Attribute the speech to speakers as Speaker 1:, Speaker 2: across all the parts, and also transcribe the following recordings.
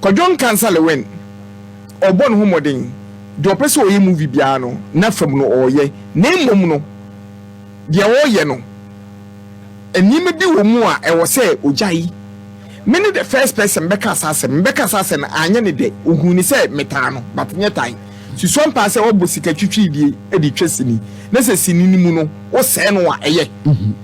Speaker 1: Kwadwo Nkansah Lewin, ɔbɔ ne ho mmɔden, deɛ ɔpɛ sɛ ɔyɛ movie biara no, n'afam no ɔreyɛ, na mmom no, deɛ ɔreyɛ no, nneɛma bi wɔ mu a ɛwɔ sɛ ɔgyae. Me ne the first person bɛka saa asɛm, mebɛka saa asɛm no, anyɛ ne dɛ, ɔhuu ne sɛ metaa no, but nyɛ tan. Susua mpaa sɛ wɔbɔ sika twitwiridie de twa sini, na sɛ sini no mu no, wosɛe no a, ɛyɛ.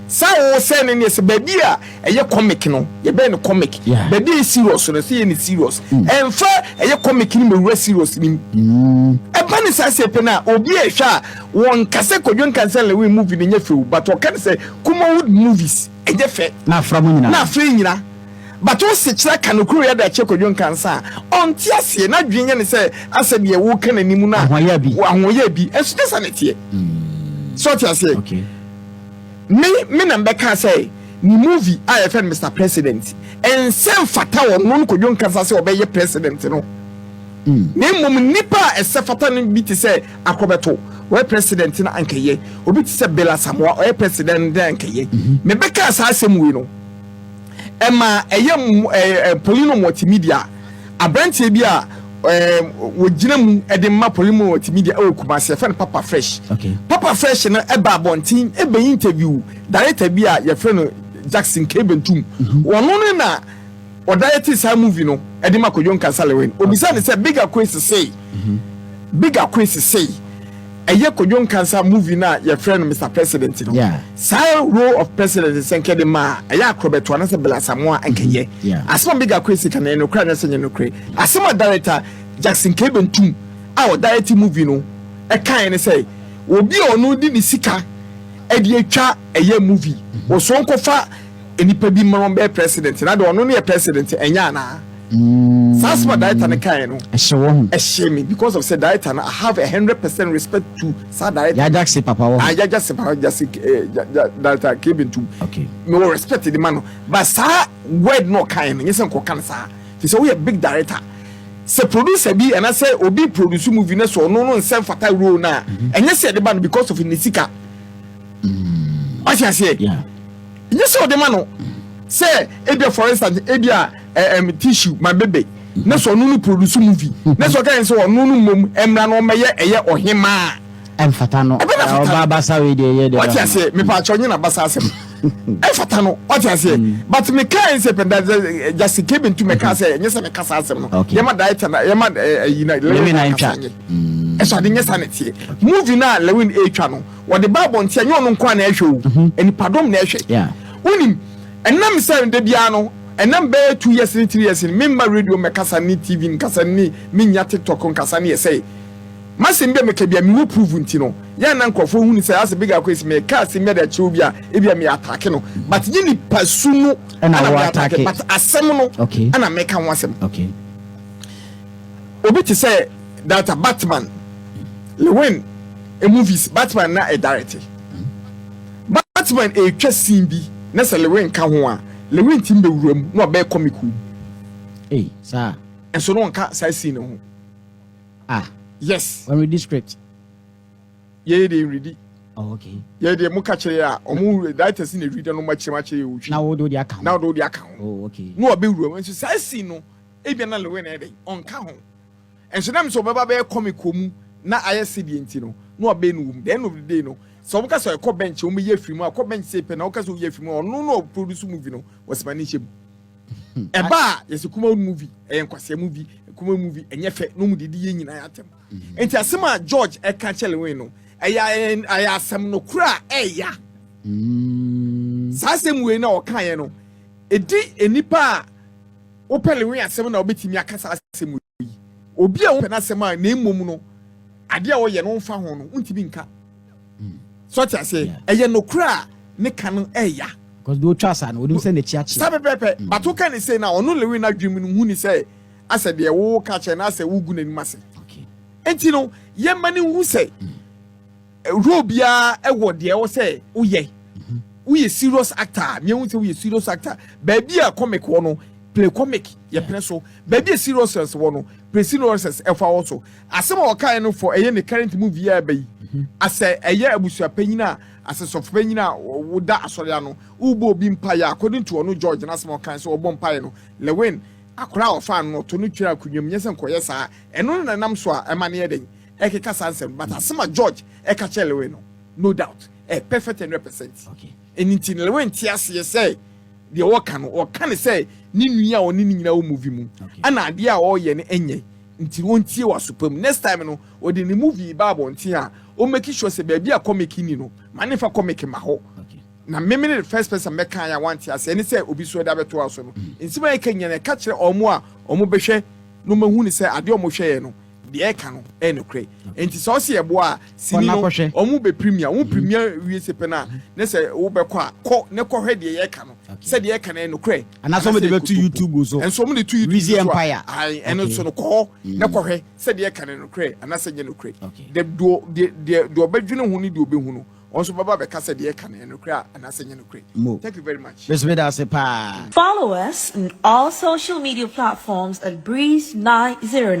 Speaker 1: Saa a wosɛe no neɛ sɛ baabi a ɛyɛ comic no, yɛbɛyɛ no comic. Baabi a ɛyɛ serious no, sɛ yɛ no serious. Ɛmfa ɛyɛ comic no mɛwura serious no mu. Ɛba ne saa sɛ pɛ no a, obi a ɛhwɛ a, wɔnka sɛ Kwadwo Nkansah Lewin movie no nyɛ fɛ o, but ɔka no sɛ Kumawood movies ɛnyɛ fɛ.
Speaker 2: Na afra mu nyinaa.
Speaker 1: Na afra nyina. But wo sekyerɛ ka nokorɛ wei de akyerɛ Kwadwo Nkansah a, ɔnte aseɛ. N'adwene nyɛ no sɛ asɛ deɛ woka n'anim no a,
Speaker 2: Ahoɔyaa bi.
Speaker 1: ahoɔyaa bi. Ɛnso nyɛ saa na ɛteɛ. So ɔte aseɛ?
Speaker 2: Okay.
Speaker 1: Me, me na mbɛkaa sɛ ne movie a yɛfrɛ no Mister President, ɛnsɛ mfata ɔno no Kwadwo Nkansah sɛ ɔbɛyɛ president no. Na mmom nnipa a ɛsɛ fata no bi te sɛ Akorɔbɛto, ɔyɛ president no ankɛyɛ. Obi te sɛ Bill Asamoah, ɔyɛ president no ankɛyɛ. Mebɛkaa saa asɛm wei no, ɛma ɛyɛ Polino Multimedia, aberanteɛ bi a wɔgyina mu de ma Polino Multimedia ɛwɔ Kumasi, yɛfrɛ no Papa Fresh. Papa Fresh no ɛba abɔnten ɛbɛyi interview director bi a yɛfrɛ no Jackson K. Bentum. Ɔno no na ɔdirect saa movie no ɛde ma Kwadwo Nkansah Lewin. Obisa ne sɛ Big Akwesi sei, Big Akwesi sei, ɛyɛ Kwadwo Nkansah movie no a yɛfrɛ no Mr President no. Saa role of president sɛ nkɛ de ma a ɛyɛ Akorɔbɛto anaasɛ Bill Asamoah nkɛyɛ. Asɛm a Big Akwesi ka no ɛyɛ nokorɛ anaasɛ ɛnyɛ nokorɛ? Asɛm a director Jackson K. Bentum a ɔdirect movie no ɛkaeɛ ne sɛ obi a ɔno de ne sika ɛde atwa ɛyɛ movie wɔsɔ nkɔfa nipa bi ma wɔn bɛyɛ president na de ɔno no yɛ president ɛnyɛ anaa? Saa asɛm a director no kaeɛ no
Speaker 2: ɛhyɛ wɔn ho.
Speaker 1: Ɛhyɛ me because of sɛ director no, I have 100% respect to saa director.
Speaker 2: Yɛ Jackson papa wɔ
Speaker 1: hɔ. Ah, yɛ Jackson papa, Jackson director K. Bentum. Me wɔ respect de ma no, but saa word no ɔkaeɛ no nyɛ sɛ nkɔka no saa, fi sɛ woyɛ big director, sɛ producer bi anaasɛ obi produce movie no sɛ ɔno no nsɛ mfata role no a, ɛnyɛ sɛ yɛde ba no because of ne sika. Ɔte aseɛ? Nyɛ sɛ ɔde ma no sɛ ebia, for instance, ebia tissue ma bebe na sɛ ɔno no produce movie na sɛ ɔka yɛn sɛ ɔno no mmom mmra na ɔmmɛyɛ ɛyɛ ɔhemaa.
Speaker 2: Ɛmfata no.
Speaker 1: Ɛbɛ na fata.
Speaker 2: Ɔba abasa wei deɛ ɛyɛ deɛ.
Speaker 1: Ɔte aseɛ? Mepa akyɛ, ɔnyɛ n'abasa asɛm, ɛmfata no, ɔte aseɛ? But meka yɛn sɛ pɛnda Justin Kevin tu mɛka sɛ ɛnyɛ sɛ mɛka saa asɛm no. Yɛma director na yɛma ɛyi na
Speaker 2: Lewin
Speaker 1: na kasa nyɛ ɛso ade nyɛ saa na ɛteɛ. Movie na Lewin ɛretwa no, wɔde ba abɔnten, ɛnyɛ ɔno nko a na ɛhwɛ o, nipadɔm na ɛhwɛ. Wonim, ɛnam sɛ da biara no, ɛnam bɛyɛ 2 years ne 3 years no, memma radio mmɛkasa ne TV nkasa ne menya TikTok nkasa ne yɛ sɛ masɛm bi a meka bi a mewɔ prove nti no, yɛn na nkurɔfoɔ hunu sɛ asɛ Big Akwesi meka asɛm bi de akyerɛ obi a ebi a meyɛ attack no, but nye nipa su no
Speaker 2: ɛna
Speaker 1: ɛna
Speaker 2: wɔ
Speaker 1: meyɛ attack,
Speaker 2: attack.
Speaker 1: But asɛm no ɛna meka ho asɛm. Obi te sɛ data Batman Lewin e movies, Batman na ɛdirect, Batman ɛretwa scene bi na sɛ Lewin ka ho a, Lewin ti mbɛwura mu na ɔbɛyɛ comic wo.
Speaker 2: Ei, saa.
Speaker 1: Ɛnso no ɔnka saa scene no ho.
Speaker 2: Ah.
Speaker 1: Yes.
Speaker 2: Wɔn read script.
Speaker 1: Yɛyɛ deɛ nredi.
Speaker 2: Oh, okay.
Speaker 1: Yɛyɛ deɛ mo ka kyerɛ yɛ a, ɔmo directors na ɛredi no, mo akyerɛ mo akyerɛ yɛ otwi.
Speaker 2: Na wo de aka ho.
Speaker 1: Na ɔde aka ho.
Speaker 2: Oh, okay.
Speaker 1: Na ɔbɛwura mu nso saa scene no, ebia na Lewin ɛyɛ dɛ ɔnka ho, nso nam sɛ ɔbɛba bɛyɛ comic wɔ mu na ayɛ sedeɛ nti no na ɔbɛyɛ no wɔ mu. The end of the day no, sɛ ɔmo ka sɛ ɛkɔ bench, ɔmo yɛ afiri mu a, ɛkɔ bench sɛ pɛ na ɔka sɛ ɔyɛ afiri mu a, ɔno na ɔproduce movie no, wɔsima ne nhyɛ mu. Ɛba a yɛsɛ Kumawood movie ɛyɛ nkwasea movie, Kumawood movie ɛnyɛ fɛ, na ɔmo didi yɛ nyinaa atɛm. Nti asɛm a George ɛka kyerɛ Lewin no, ɛyɛ asɛm no kora a ɛɛya. Saa asɛm wei na ɔkaeɛ no, ɛdi nipa a wopɛ Lewin asɛm na wobɛtumi aka saa asɛm yi. Obi a wopɛ n'asɛm a na mmom no adeɛ a ɔyɛ no mfa ho no, wontumi nka so, ɔte aseɛ? Ɛyɛ nokorɛ a ne ka no ɛɛya.
Speaker 2: Because de otwa asa no, onim sɛ n'akyi akyea.
Speaker 1: Saa pɛpɛɛpɛ, but woka ne sei na ɔno Lewin n'adwene mu no hu ne sɛ asɛ deɛ woka kyerɛ no asɛ wogu n'anim ase. Nti no yɛma no hu sɛ role biara ɛwɔ deɛ ɛwɔ sɛ woyɛ. Woyɛ serious actor a, meɛhu sɛ woyɛ serious actor. Baabi a comic wɔ no, play comic, yɛpene so. Baabi a seriousness wɔ no, play seriousness, ɛfa wɔ so. Asɛm a ɔkaeɛ no for ɛyɛ ne current movie a ɛba yi, asɛ ɛyɛ abusuapanyin a asɛ sɔfopanyin a woda asɔre ano wobɔ obi mpaeɛ, according to ɔno George n'asɛm a ɔkae sɛ ɔbɔ mpaeɛ no, Lewin. Akwadaa a ɔfaa no no ɔto no twere akonnwa mu nyɛ sɛ nkɔyɛ saa. Ɛno no na ɛnam so a ɛma no yɛ dɛn ɛkeka saa nsɛm no. But asɛm a George ɛka kyerɛ Lewin no, no doubt, ɛyɛ perfect 100%. Ɛno nti no Lewin nte aseɛ sɛ deɛ ɔka no, ɔka no sɛ ne nua a ɔne ne nyinaa wɔ movie mu ɛna adeɛ a ɔreyɛ no ɛnyɛ nti no ɔntie wɔ aso pa mu. Next time no ɔde ne movie ba abɔnten a ɔmmake sure sɛ baabi a comic nni no ma ne mfa comic mma hɔ. Na me mene the first person mɛkae a wante aseɛ ne sɛ obi so de abɛtoa so no. Nsɛm a yɛka nyinaa no ɛka kyerɛ wɔn a wɔn bɛhwɛ na wɔn ahu no sɛ adeɛ a wɔn hwɛeɛ no deɛ ɛka no ɛyɛ nokorɛ. Nti sɛ ɔse yɛboa a sini no wɔn bɛ premier, wɔn premier wie se pɛ no a ne sɛ wobɛkɔ a kɔ ne kɔhwɛ deɛ yɛka no sɛ deɛ yɛka no ɛyɛ nokorɛ.
Speaker 2: Anaasɛ wɔn de bɛto YouTube so.
Speaker 1: Ɛnso wɔn de to YouTube so a, ae, ɛno nso no kɔ hɔ na kɔhwɛ sɛ deɛ yɛka no ɛyɛ nokorɛ anaasɛ ɛnyɛ nokorɛ. Deɛ deɛ ɔbɛdwene ho ne deɛ ɔbɛhu no. Wɔn nso bɛba abɛka sɛ deɛ ɛka no ɛyɛ nokorɛ a anaasɛ ɛnyɛ nokorɛ.
Speaker 2: Mo.
Speaker 1: Thank you very much.
Speaker 2: Me nso meda ase paa.
Speaker 3: Follow us on all social media platforms at Breeze 909.